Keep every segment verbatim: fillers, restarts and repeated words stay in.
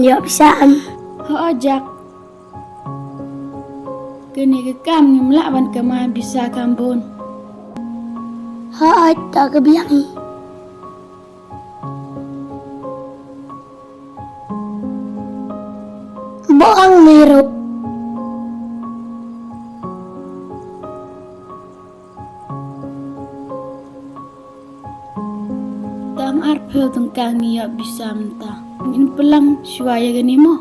Ïoh pisa em? Hooid Jack. Kane ka kam ngim lah ban kamai pisa kham bun. Hooid, to ka biang hi. Buh hangne ruh. Tang arphew tyngka ngi ïoh pisa mynta. Ngin pynlong shuwa ïa kane mo.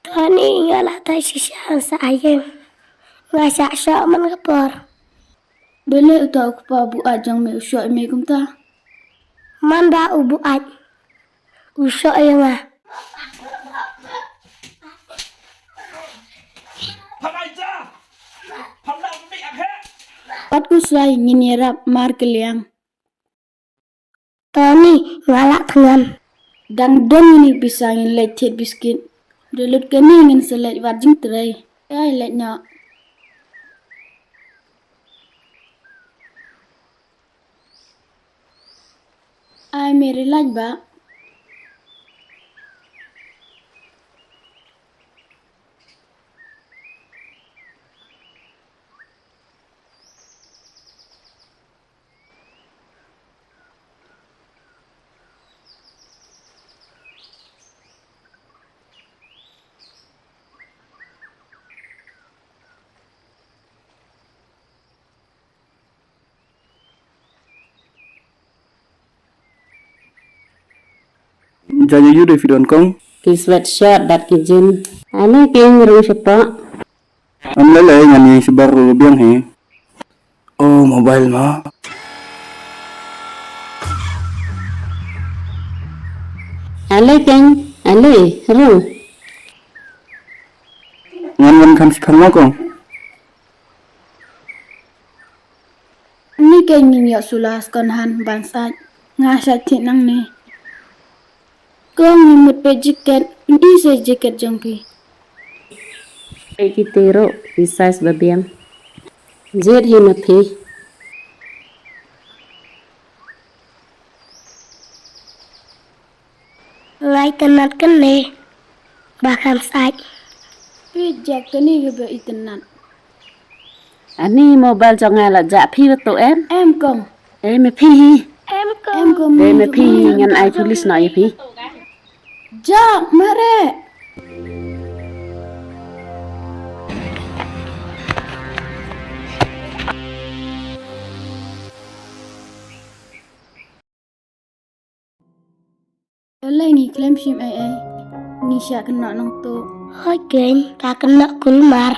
Tony, nga la tai shisha sa aieng. Nga shah shoh man ka por. Balei uta u kpa buaid jong me u shoh ïa me kumta? Man ba u buaid u shoh ïa nga. Pat u sai ngin ïarap markylliang. Tony, nga lah thngan. Dang don ngin ïa pisa ngin leit thied biskit. Da lut kane ngin sa leit wad jingtrei. Ai leit noh. Ai Mary leit ba. Jia ïa u de phi don kong. Ki sweatshirt bad ki jeans. Ane ki ngi rung shapoh. Am lei lei ngan ïeng shabar ruh biang hi. Oh, mobile ma. Ale keng, ale, rung. Ngan wan kham shiphang ma kong. Ni keng ngin ïoh sula second hand ban sait. Nga sait thik nangne. Kong ngi mut peit jacket, ïohi sa jacket jong phi. Peit kiti ruh, ki size ba biang. Jied hi ma phi. Nga itynnat kane ba kham sait. Phi jah kane kaba itynnat. Ani mobile jong nga la jah, phi ba tuh em? Em kong. Dei ma phi hi. Em kong. Em kong. Dei ma phi hi, ngan ai police noh ïa phi. Jah, mare. Balei ngi khlem shim ei ei? Ngi shah kynnoh nangtuh. Hooid keiñ, ka kynnoh kulmar.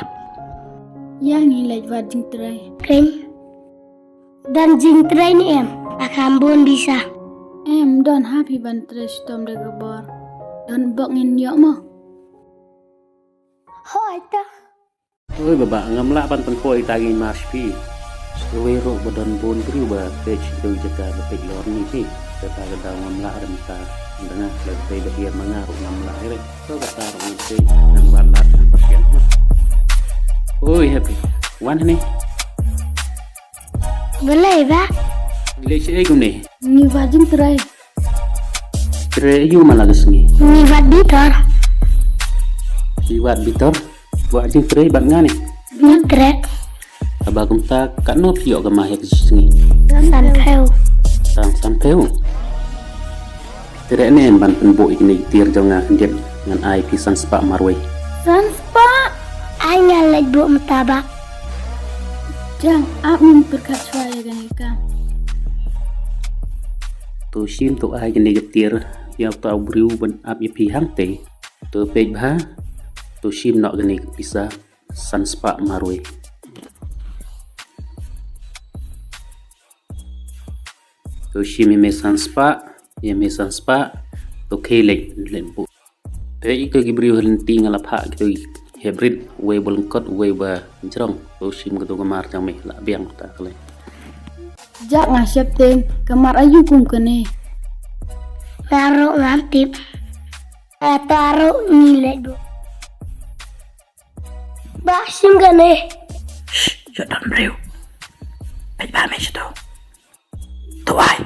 Ïa ngi leit wad jingtrei. Keiñ. Don jingtrei ne em? Ka kham bun pisa. Em, don ha phi ban trei shitom da ka bor. Don bok ngin ïoh mo. Hooid ta. Oi baba, ngam lah ban pynpoi ita ngi mar sha phi. Sa kawei ruh ba don bun briew ba peit sha kito ki jaka ba peit lor ngi phi. Kata ka daw ngam lah, rem ta. Ynda nga khlem peit ba hiar ma nga ruh ngam lah hi re. To kata ruh ngi peit ngan wan lad ngan pyrshang ma. Oi happy. Wan hangne. Balei ba? Leit shaei kumne? Ngi wad jingtrei. Trei aïu man la ka sngi? Ngi wad bitor. Ngi wad bitor? Wad jingtrei bad nga ne? Ngi trei. Haba kumta katno phi ïoh kamai ha ka sngi? Sanphew. Tang sanphew. Trei ne em ban pynbuh ïa kine ki tiar jong nga khyndiat ngan ai phi san spah marwei. San spah? Ai ngan leit buh mynta ba. Jang, ap ngin pyrkhat shuwa ïa kane ka kam. To shim to ai kane ka tiar ïa uta u briew ban ap ïa phi hangtei. To peit bha. To shim noh kane ka pisa san spah marwei. To shim ïa me san spah, ïa me san spah, to khie leit leit buh. Peit ïa kito ki briew ha lynti nga la phah kito ki hep rit, uwei ba lyngkot, uwei ba jrong. To shim kito ka mar jong me, lah biang ta ka lei. Jah nga sheptieng, ka mar aïu kum kane. Nga ruh ngam tip. Ata ruh ngi leit buh. Ba shim kane. Shh, ïa dam briew. Peit ba me sha tu. Tu ai.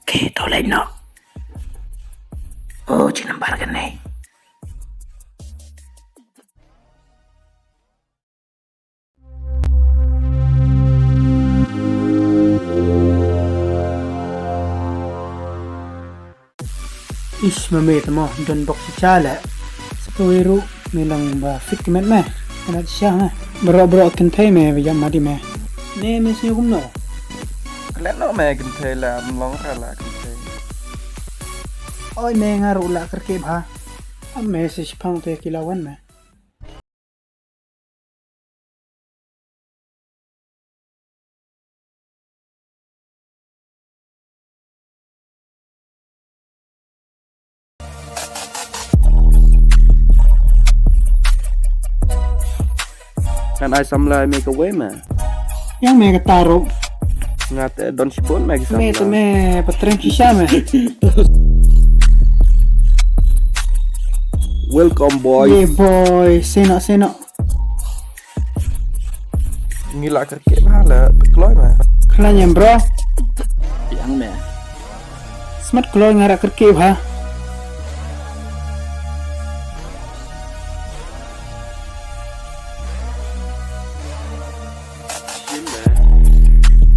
Ke tu lai no. Oh, chi nambar kan ne. Ish, ma me te mo, don bok shisha leh. Sa kawei ruh me long ba fit ka met me. Ka met shisha me. Baroh baroh kynthei me ba ïa mad ïa me. Ne me sngew kumno? Klet noh me kynthei la, ym long ra la kynthei. Oi me, nga ruh la kyrkieh bha. Am me sa shipang te ki la wan me. Ngan ai samla ïa me kawei me. Ïa me kata ruh. Nga te don shibun me ki samla. Me te me patrem shisha me. Welcome, boys. Yeah, boy. Seno, seno. Ngi la kyrkieh bha la, te kloi ma. Khlaiñ em, bro. Biang me. Smat kloi, nga la kyrkieh bha.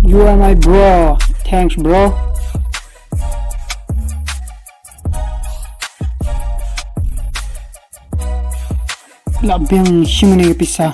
You are my bro. Thanks, bro. La biang shimne ka pisa.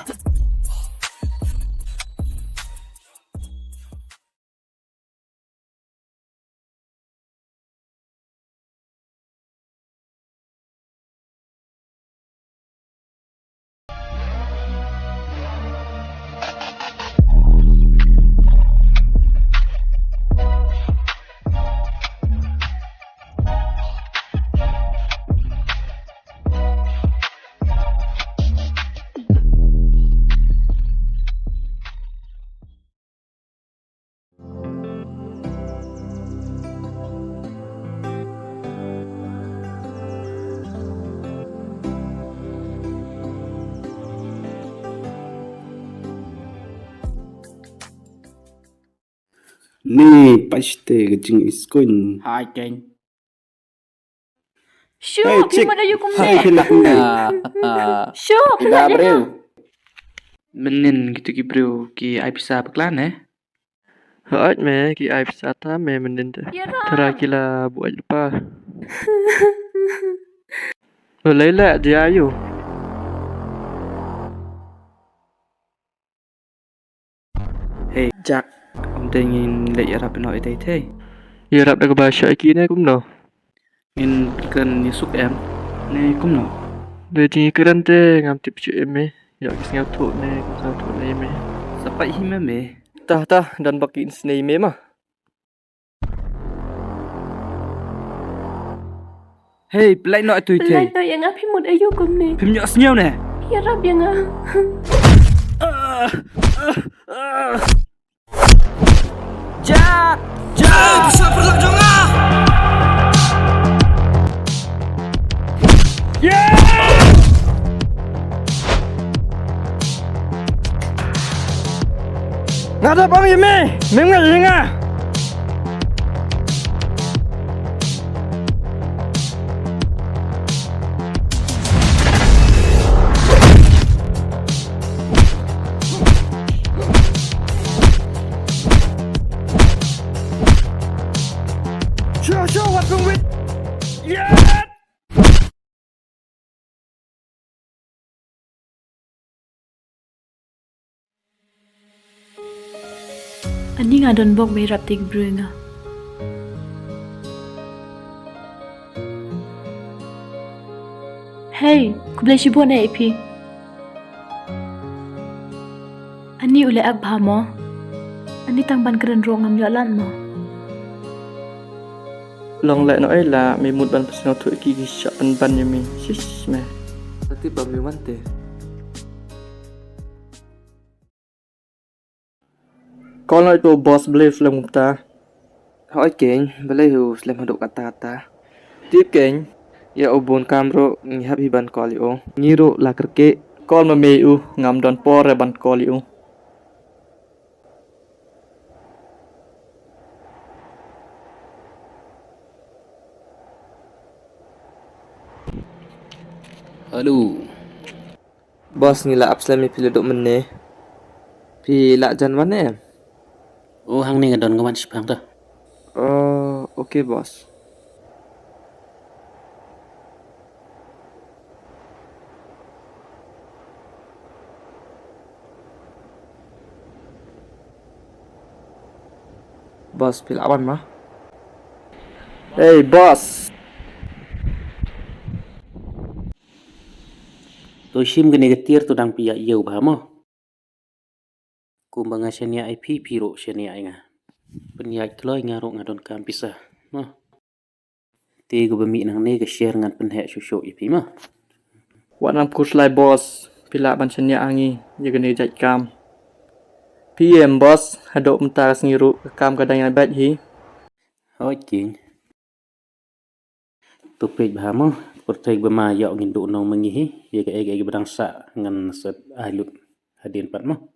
Ni paste ka jing iskun. Hai keng. Shu, hey, phi chick. Mut ayu kumne. Hai, phi nak kumne. Shu, phi ida nak briew. Mynnin kitu ki briew ki ai pisa bakla ne? Hooid me, ki ai pisa tam me mynnin te. Ïa ram. Tara ki la buaid lypa. Balei la dia ayu. Hei, Jack, ym dei ngin leit ïarap noh ïa itei thei. Ïarap da kaba shah ïa ki ne kumno? Ngin kren ïasuk em ne kumno? Dei jingkren te ngam tip shuh ïa me. Ïa ki sngewthuh ne kim sngewthuh ne ïa me. Sa peit hi me me. Tah tah, don bok ki isynei ïa me ma. Hei, pyllait noh ïa tu ïa thei. Pyllait noh ïa nga, phi mut aïu kumne? Phim ïohsngew ne? Ïarap ïa nga. Jack! Jack! Phi shu pyrlok jong nga! Nga da bam ïa me, me ngeit ïa nga. Sure, sure, what can we? Yeah! Ani nga don bok ba ïarap te ki briew ïa nga. Hei, khublei shibun eh ïa phi. Ani u leh ak bha mo. Ani tang ban kren ruh ngam ïoh lad mo. Long leh noh ei la, me mut ban pynsngewthuh ïa ki ki shah pynban ïa me. Shish me. Sa tip ba me wan te. Call noh ïa u boss, balei u slem kumta? Hooid keiñ, balei u slem haduh katta katta? Tip keiñ, ïa u bun kam ruh ngi hap hi ban call ïa u. Ngi ruh la kyrkieh. Call ma me ïa u, ngam don por re ban call ïa u. Hello. Boss, ngi la ap slem ïa phi la duh mynne. Phi lah jan wan em? Oh, hangne nga don, nga wan shipang ta. Oh, okay, boss. Boss, phi lah wan ma? Hey, boss. To shim kane ka tiar to dang phi ïa ïew bha mo. Kumba nga shaniah ïa phi, phi ruh shaniah ïa nga. Pynïaid kloi, nga ruh nga donkam pisa mo. Te kaba mih nangne ka share ngan pynheh shuh shuh ïa phi mo. Wat nang khuslai boss, phi lah ban shaniah ha ngi ïa kane ka jait kam. Phi em boss, haduh mynta ka sngi ruh ka kam ka dang ïaid beit hi. Hooid keiñ. To peit bha mo, pyrthei ba ma ïoh ngin duh nong ma ngi hi, ïa kaei kaei kaba dang sah ngan sep ai lut hadien pat mo.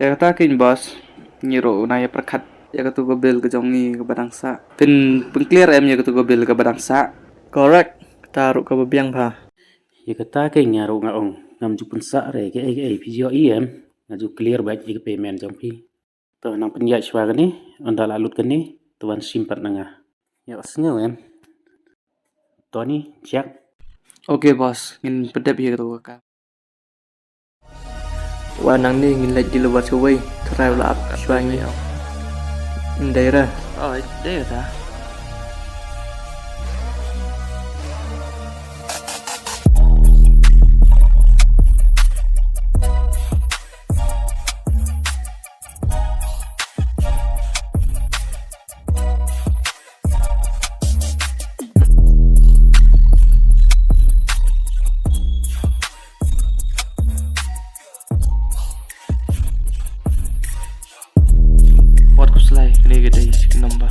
Ïa kata keiñ boss, ngi ruh nang ïa pyrkhat ïa katu ka bill ka jong ngi kaba dang sah. Phin pynclear em ïa katu ka bill kaba dang sah? Correct, kata ruh kaba biang bha. Ïa kata keiñ nga ruh nga ong, ngam ju pynsah re kaei kaei, phi ju ïohi em, nga ju clear beit ïa ka payment jong phi. To nang pynïaid shuwa kane, ynda la lut kane to wan shim pat na nga. Ïohsngew em? Tony, Jack. Okay boss, ngin pyndep ïa katu ka kam. Wan nangne ngin leit deliver kawei, trai u la ap shuwa ngi. Ym dei re. Oh, dei re ta. Wat khuslai, kane ka dei ka number.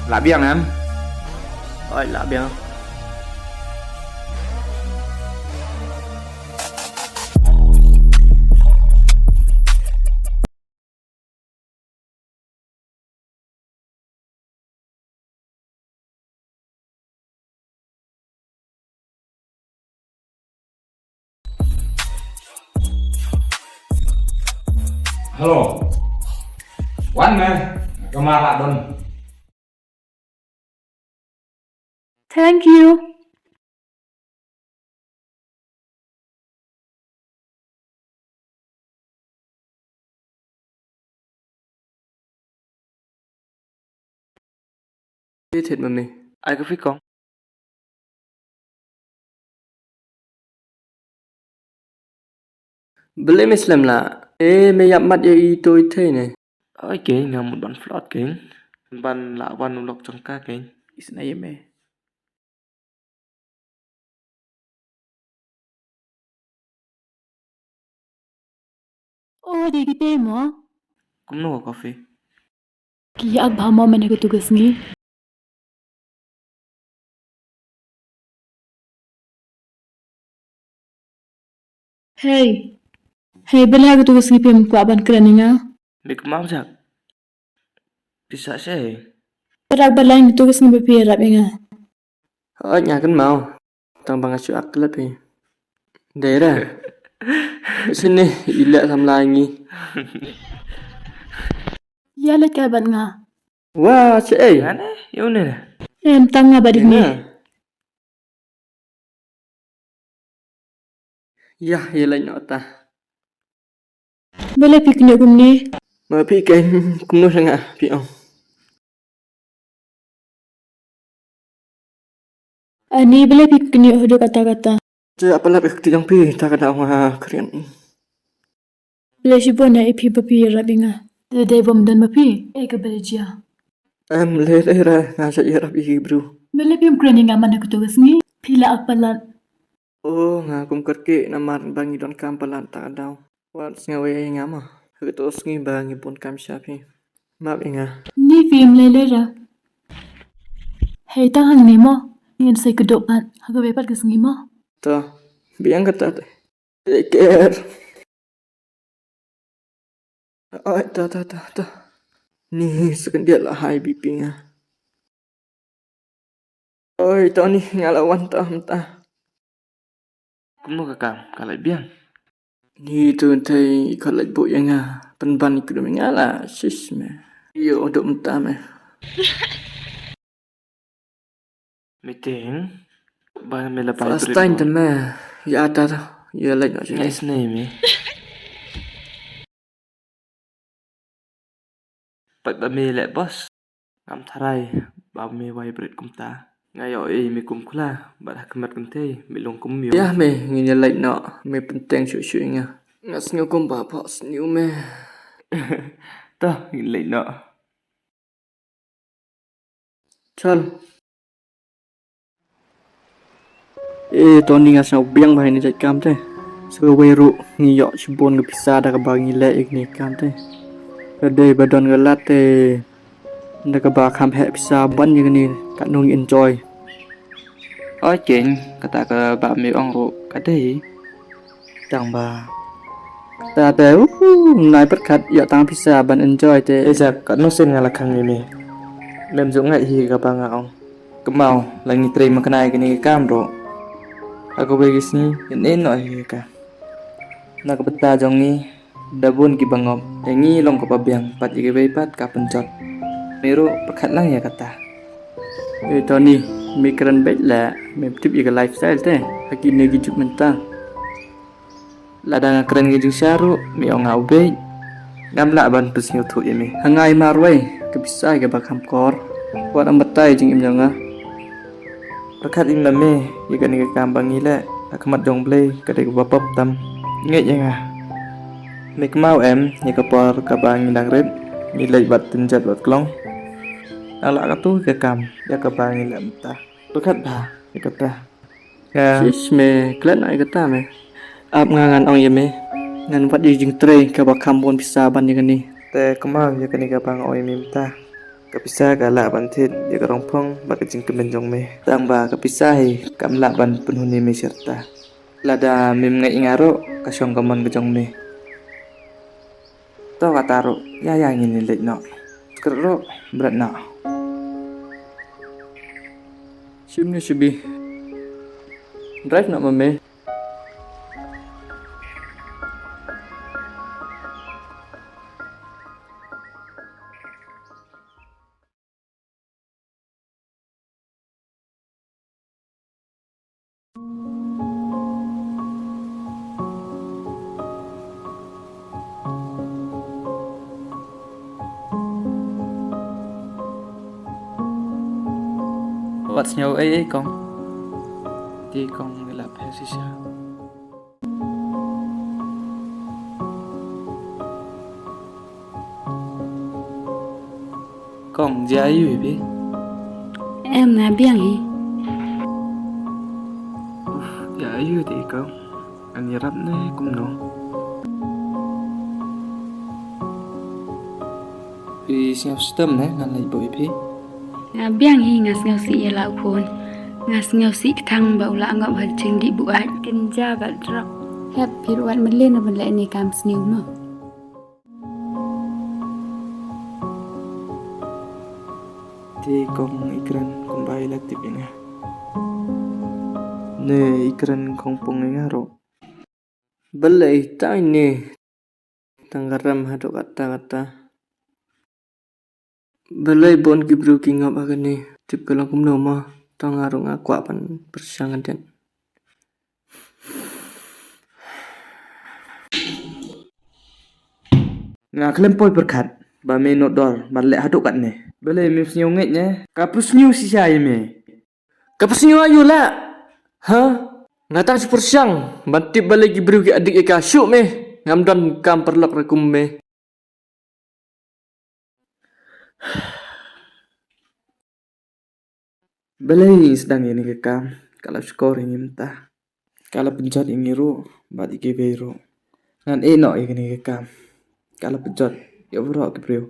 Lah biang em? Oi, lah biang. Hello. Wan me, ka ma la don. Thank you. Ai ka phi kong. Balei me slem la? E me ïap mat ïa i to i thei ne? Oi keng, nga mut ban flot keng. Ban la wan u lok jong ka keng. Isna ïa me. Oh, dei kite mo? Kumno ka coffee? Ki ïa ak bha mo mane katu ka sngi. Hey. Hey, balei katu ka sngi phim kwah ban kren ïa nga? Me kynmaw jak. Pisa se. Parak balei katu ka sngi ba phi ïarap ïa nga? Hooid nga kynmaw. Tang ba nga shu ak klet phi. Dei re. Sini i leh samla ngi. Ïa leh ka bad nga. Wa, che ei. Nga ne, ïa une ne. Em tang nga bad ini. Ïa, ïa leh noh ta. Balei phi kynnoh kumne? Ma phi keiñ kumno sa nga phi ong. Ani balei phi kynnoh haduh katta katta? Te apa lap ek ti jong phi ta ka daw nga kren. Balei shibun na iphi ba phi ïarap ïa nga. Te dei bym don ma phi, eh ka balei jia. Em le le ra nga sa ïarap ïa ki bru. Balei phim kren ïa nga man ha kato ka sngi, phi la ak palat. Oh, nga kum kyrkieh namar ba ngi donkam palat ta ka daw. Wat sngew ïa nga mo. Ha kato sngi ba ngi bun kam sha phi. Map ïa nga. Ni phim lei lei ra. Hei tang hangne mo. Ngin sa ïakynduh pat ha kawei pat ka sngi mo. To. Biang kata te. Take care. Ai, ta, ta, ta, ta. Ni sa khyndiat la high B P nga. Oi, Tony, nga la wan ta mynta. Kumno ka kam, ka lait biang? Ni tu ntai ka lait buh ïa nga, pynban i kudum ïa nga la, shish me. Ïoh duk mynta me. Meeting. Ba me la bai. First time te me. Ïa ta, ïa lait noh. Ngai snei me. Pat ba me leh boss. Ngam tharai ba me wai bret kumta. Nga ïoh ei me kum khula bad ha khmat kynthei me long kum ïoh. Ïa me ngin ïa leit noh, me pynteng shuh shuh ïa nga. Nga sngew kumba pok sniew me. To ngin leit noh. Chal. Eh, Tony, nga sngew biang ba ha kane ka jait kam te. Sa kawei ruh ngi ïoh shibun ka pisa da kaba ngi leh ïa kane ka kam te. Ka dei ba don ka lad te. Da kaba kham heh pisa ban ïa kane katno ngi enjoy. Oi keiñ, kata kaba me ong ruh ka dei. Tang ba kata te, uh, nai pyrkhat ïoh tang pisa ban enjoy te. Eh, Jack, katno sien nga la khang ïa me. Mem ju ngeit hi kaba nga ong. Kynmaw, la ngi trei makna ïa kane ka kam ruh. Ha kawei ka sngi, ngin ïeh noh ïa ka. Na ka bynta jong ngi, da bun kiba ngop. Ïa ngi long kaba biang, pat ïa kiwei pat ka pynjot. Me ruh, pyrkhat lang ïa kata. Eh, Tony, me kren beit la, mem tip ïa ka lifestyle te, ha kine ki juk mynta. Lada nga kren ka jingshisha ruh, me ong nga u beit. Ngam lah ban pynsngewthuh ïa me. Ha nga i marwei, ka pisa kaba kham kor. Wat ym batai jingim jong nga. Pyrkhat ïa nga me, ïa kane ka kam ba ngi leh, ha khmat jong Blei, ka dei kaba pop tam. Ngeit ïa nga. Me kynmaw em, ïa ka por kaba ngi dang rit, ngi leit bad tynjat bad klong. Nga lah katto ka kam, ïa kaba ngi leh mynta. Pyrkhat bha, ïa kata. Nga. Shish me, klet na ïa kata me. Ap nga ngan ong ïa me. Ngan wad ïa jingtrei kaba kham bun pisa ban ïa kane. Te kynmaw ïa kane kaba nga ong ïa me mynta. Ka pisa ka lah ban thied ïa ka rongphong bad ka jingkmen jong me. Tang ba ka pisa hi kam lah ban pynhun ïa me shirta. Lada mem ngeit ïa nga ruh ka shong ka mon ka jong me. To kata ruh, ïa ïa ngin ïa leit noh. Skrut ruh, bret noh. Shim ne shibi. Drive noh ma me. Wat sngew ei ei kong. Te kong ngi la pher shisha. Kong, jia aiu hi phi? Em, nga biang hi. Uf, jia aiu te kong? Ngan ïarap ne kumno? Phi sngewsih ne ngan leit buh ïa phi? Nga biang hi, nga sngewsih ïa la u khun. Nga sngewsih kthang ba u la ngop ha jingdih buaid. Kynja bad drok. Hep phi ruh wat mlien ban leh ne kam sniew mo. Te kong i kren kumba i la tip ïa nga. Ne i kren kong pung ïa nga ruh. Balei tai ne tang ka rem haduh katta katta. Balei bun ki briew ki ngop ha kane, tip ka long kumno mo, tang nga ruh nga kwah ban pyrshang hadien. Nga khlem poi pyrkhat ba me nud dor ban leh haduh katne. Balei me sngew ngeit ne? Ka pyrshang shisha ïa me. Ka pyrshang aiu la? Ha? Nga tang shu pyrshang ban tip balei ki briew ki adik ïa ka, shuh me. Ngam don kam paralok re kum me. Balei ngi sdang ïa kane ka kam, ka la shukor ïa ngi mynta. Ka la pynjot ïa ngi ruh bad ïa kiwei ruh. Ngan ïeh noh ïa kane ka kam. Ka la pynjot ïa baroh ki briew.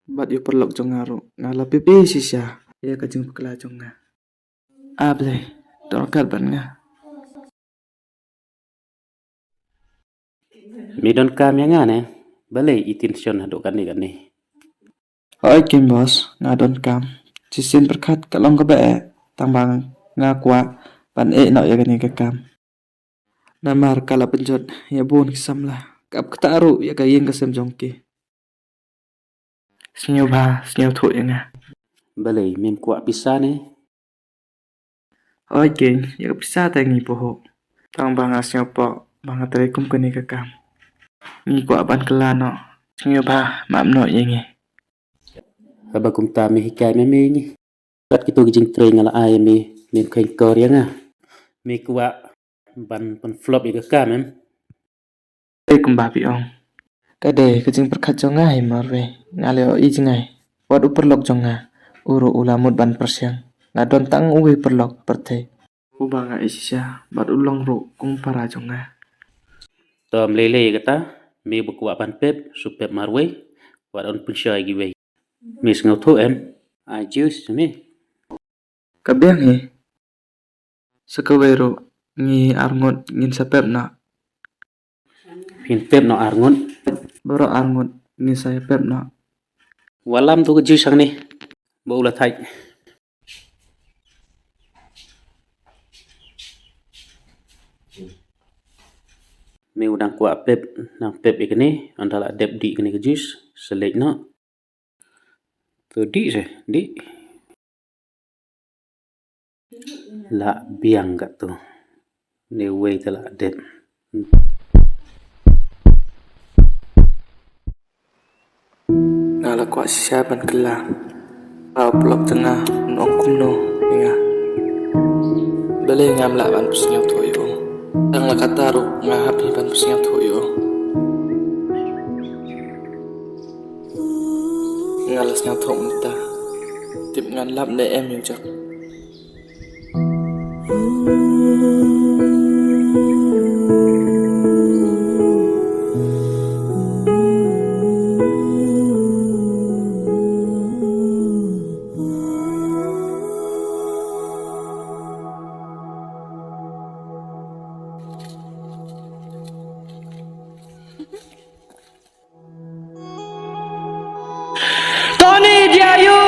Bad ïa u paralok jong nga ruh, nga la pynbeit shisha ïa ka jingpakla jong nga. A Blei, to ryngkat bad nga. Me donkam ïa nga ne? Balei i tension haduh kane kane? Oi king boss, nga don kam. Shisien pyrkhat ka long kaba eh, tang ba nga kwah ban eh noh ïa kane ka kam. Namar ka la pynjot ïa bun ki samla, kap kata ruh ïa ka ïing ka sem jong ki. Sngewbha sngewthuh ïa nga. Balei mem kwah pisa ne? Oi king, ïa ka pisa te ngi pahuh. Tang ba nga sngewpoh ba nga trei kum kane ka kam, ngi kwah ban kylla noh. Sngewbha map noh ïa ngi. Haba kumta me hikai me me ngi. Kat kito ki jingtrei nga la ai me, mem kheiñ kor ïa nga. Me kwah ban pynflop ïa ka kam em? Te kumba phi ong, ka dei ka jingpyrkhat jong nga hi marwei. Nga leh ïa i jngai, wat u paralok jong nga u ruh u la mut ban pyrshang. Nga don tang uwei paralok pyrthei uba nga ïeit shisha bad u long ruh kum para jong nga. To ym lei lei kata, me ba kwah ban pep shu pep marwei, wat un pynshoi kiwei. Me sngewthuh em? Ai juice me. Ka biang hi. Sa kawei ruh ngi arngut ngin sa pep noh. Phin pep noh arngut. Baroh arngut ngin sa pep noh. Wallam tu ka juice hangne ba u la thait. Me u dang kwah pep, dang pep ïa kane, ynda la dep dih kane ka juice, sa leit noh. To dih se, dih. La biang katto. Ne wei te la dep. Nga la kwah shisha ban kylla. Nga u paralok jong nga un ong kumno ïa nga? Balei ngam lah ban pynsngewthuh ïa u? Tang la katta ruh nga hap hi ban pynsngewthuh ïa u. Nga la sngewthuh mynta. Tip ngan lap ne em ïa u Jack. Tony, dia ayu?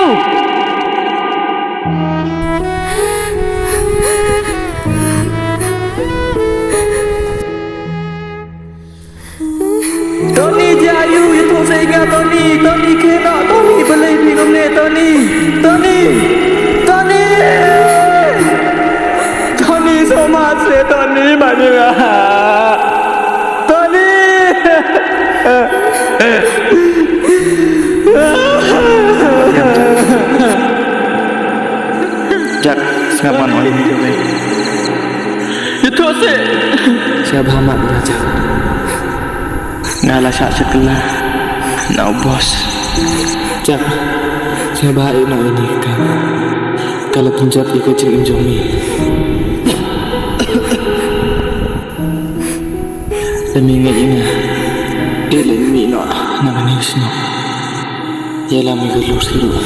Tony, dia ayu? Ïathuh seh ïa nga Tony, Tony, khie noh Tony, balei phi kumne Tony? Tony! Tony! Tony, sngewbha seh Tony, map ïa nga. Tony! Jack, sngap ban ong ïa me. Ïathuh seh. Sngewbha map ïa nga Jack. Nga la shah shet kylla na u boss. Jack, sngewbha ïeh noh ïa kane ka kam. Ka la pynjot ïa ka jingim jong me. Lada me ngeit ïa nga, ïeh leit mih noh na kane ka shnong. Ïalam ïa ka lus ruh.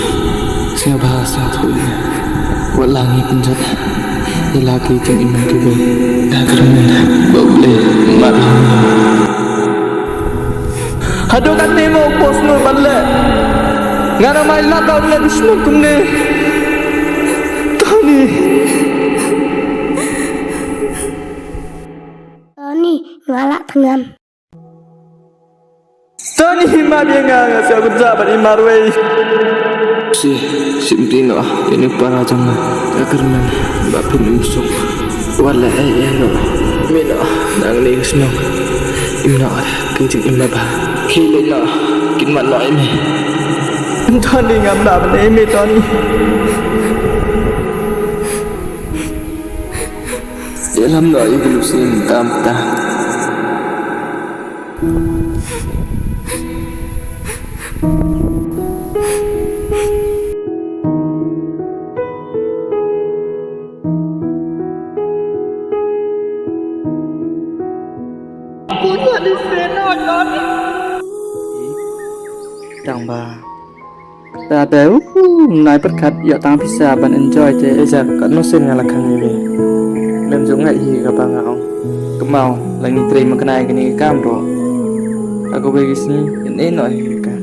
Sngewbha sngewthuh ïa nga. Wat la ngi pynjot ïa la ki jingim kiwei. Nga kyrmen ba U Blei un map ïa ngi. Haduh katne mo u boss, ngam lah ban leh. Nga namar lada u leh u shnong kumne. Tony. Tony, nga lah thngan. Tony, map ïa nga, nga sngewkynjah bad i marwei. Sngewsih, shim ti noh ïa une u para jong nga. Nga kyrmen ba phin ym suk. Wat leh ei ei ruh. Mih noh na kane ka shnong. Im noh ka jingim ba bha. Khie leit noh, kin mad noh ïa me. Tony, ngam lah ban ïa me Tony. Ïalam noh ïa ka lus ïing tam ta. Tang ba Te te u nai pyrkhat ïa tang pisa ban enjoy te ejak kat no sien nga la khang ïa me. Mem jong nga hi kaba nga ong. Kynmaw la ngi trei ma kane kane ka kam ruh. Ha kawei ka sngi ngan ïeh noh ïa ka.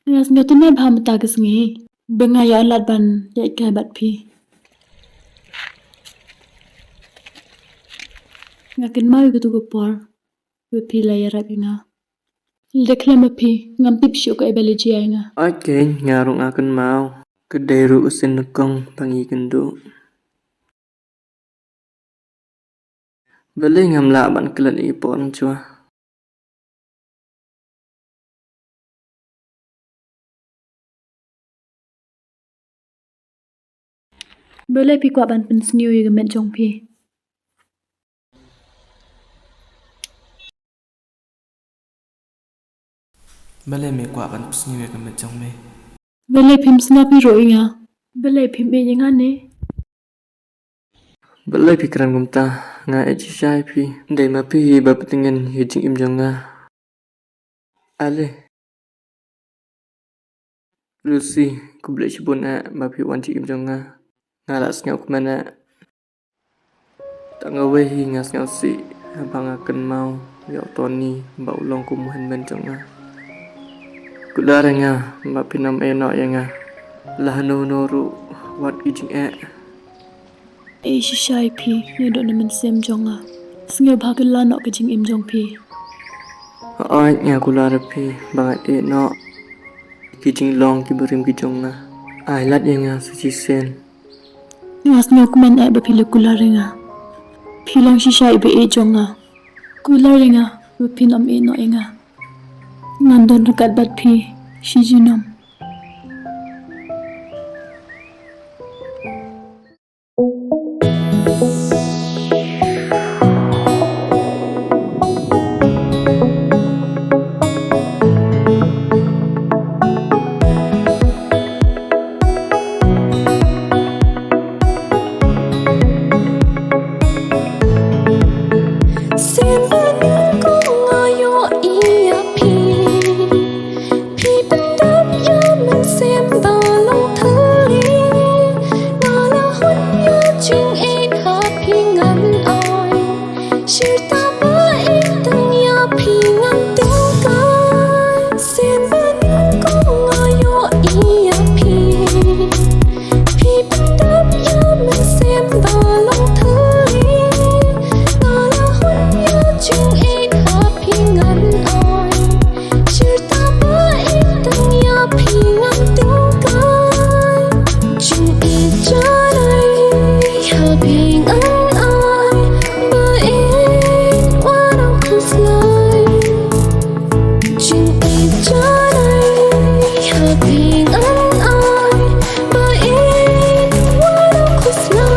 Nga sngew tynnad bha mynta ka sngi ba nga ïoh lad ban ïaid kai bad phi. Nga kynmaw ïa katu ka por ba phi la ïarap ïa nga. Lada khlem ma phi ngam tip shuh kaei ba la jia ïa nga. Oi keiñ, nga ruh nga kynmaw. Ka dei ruh u sien nyngkong ba ngi kynduh. Balei ngam lah ban klet ïa ki por mynjur? Balei phi kwah ban pynsniew ïa ka met jong phi? Balei me kwah ban pynsniew ïa ka met jong me? Balei phim sngap hi ruh ïa nga? Balei phim ïeit ïa nga ne? Balei phi kren kumta? Nga ïeit shisha ïa phi. Dei ma phi hi ba pyntngen ïa ka jingim jong nga. Ale Lucy, khublei shibun eh ba phi wan jingim jong nga. Nga la sngewkmen eh. Tang kawei hi nga sngewsih haba nga kynmaw ïa u Tony ba u long kum u hynmen jong nga. Kular ïa nga ba phin ym ïehnoh ïa nga. La hano hano ruh wat ki jingeh. Ïeit shisha ïa phi naduh na mynsiem jong nga. Sngewbha kylla noh ka jingim jong phi. Hooid, nga kular ïa phi ba ngan ïehnoh ki jinglong ki barim ki jong nga. Ai lad ïa nga sa shisien. Nga sngewkmen eh ba phi la kular ïa nga. Phi long shisha i ba ïeit jong nga. Kular ïa nga ba phin ym ïehnoh ïa nga. Ngan don ryngkat bad phi shi junom. Sien bad nga ïohi ïa phi. Phi pyndap ïa mynsiem ba long thylli. Nga la hun ïa jingïeit ha phi ngan ai. Shirta ba ïeit tang ïa phi ngan tyngkai. Sien bad nga ïohi ïa phi. Phi pyndap ïa mynsiem ba long thylli. Nga la hun ïa jingïeit ha phi ngan ai. Shirta ba ïeit tang ïa phi ngan tyngkai. Jingïeit jadei ha phi ngan ai. Ba ïeit wat ym khuslai. Jingïeit jadei ha phi ngan ai. Ba ïeit wat ym khuslai.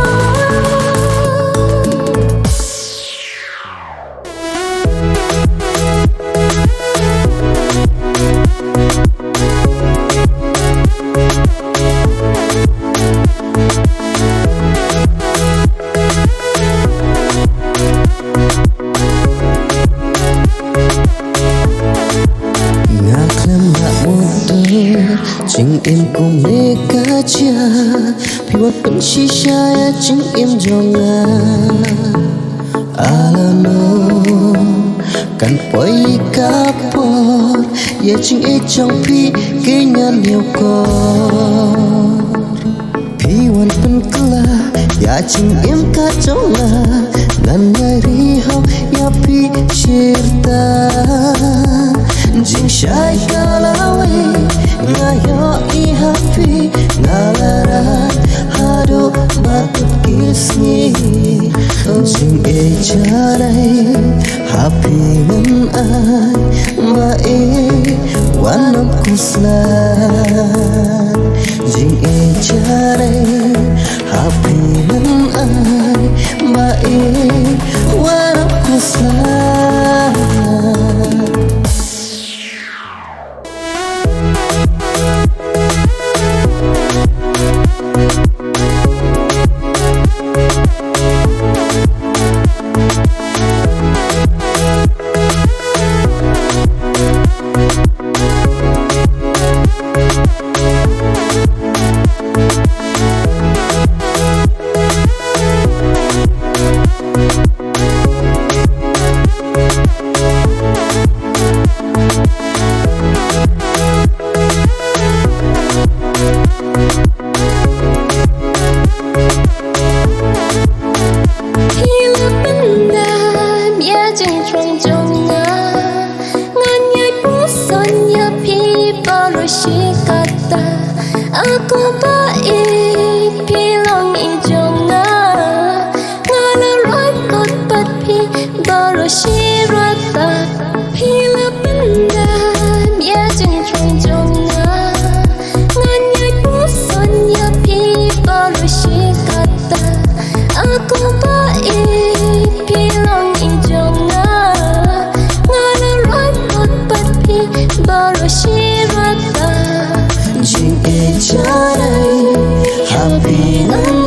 Nga khlem lah mutdur jingim kumne ka jia. Phi wan pynshisha ïa jingim jong nga. Lano kan poi ka por ïa jingïeit jong phi, ki ngan ïoh kor. Phi wan pynkylla ïa jingim ka jong nga. Ngan ïai ri hok ïa phi shirta. Jingshai ka la wei nga ïohi ha phi. Nga la rai haduh ba kut ki sngi. Jingïeit jadei ha phi ngan ai. Ba ïeit wat ym khuslai. Jingïeit jadei ha Happy nang ai ba i warap kusa. Phi la pyndam ïa jingthrang jong nga. Ngan ïai pyrshang ïa phi baroh shi katta. Ko Kpa, i phi long i jong nga. Nga la rai kut bad phi baroh shi katta. Phi la pyndam ïa jingthrang jong nga. Ngan ïai pyrshang ïa phi baroh shi katta. Ko Kpa, i phi long i jong nga. Nga la rai kut bad phi baroh shi katta. Jingïeit jong nga, happy nang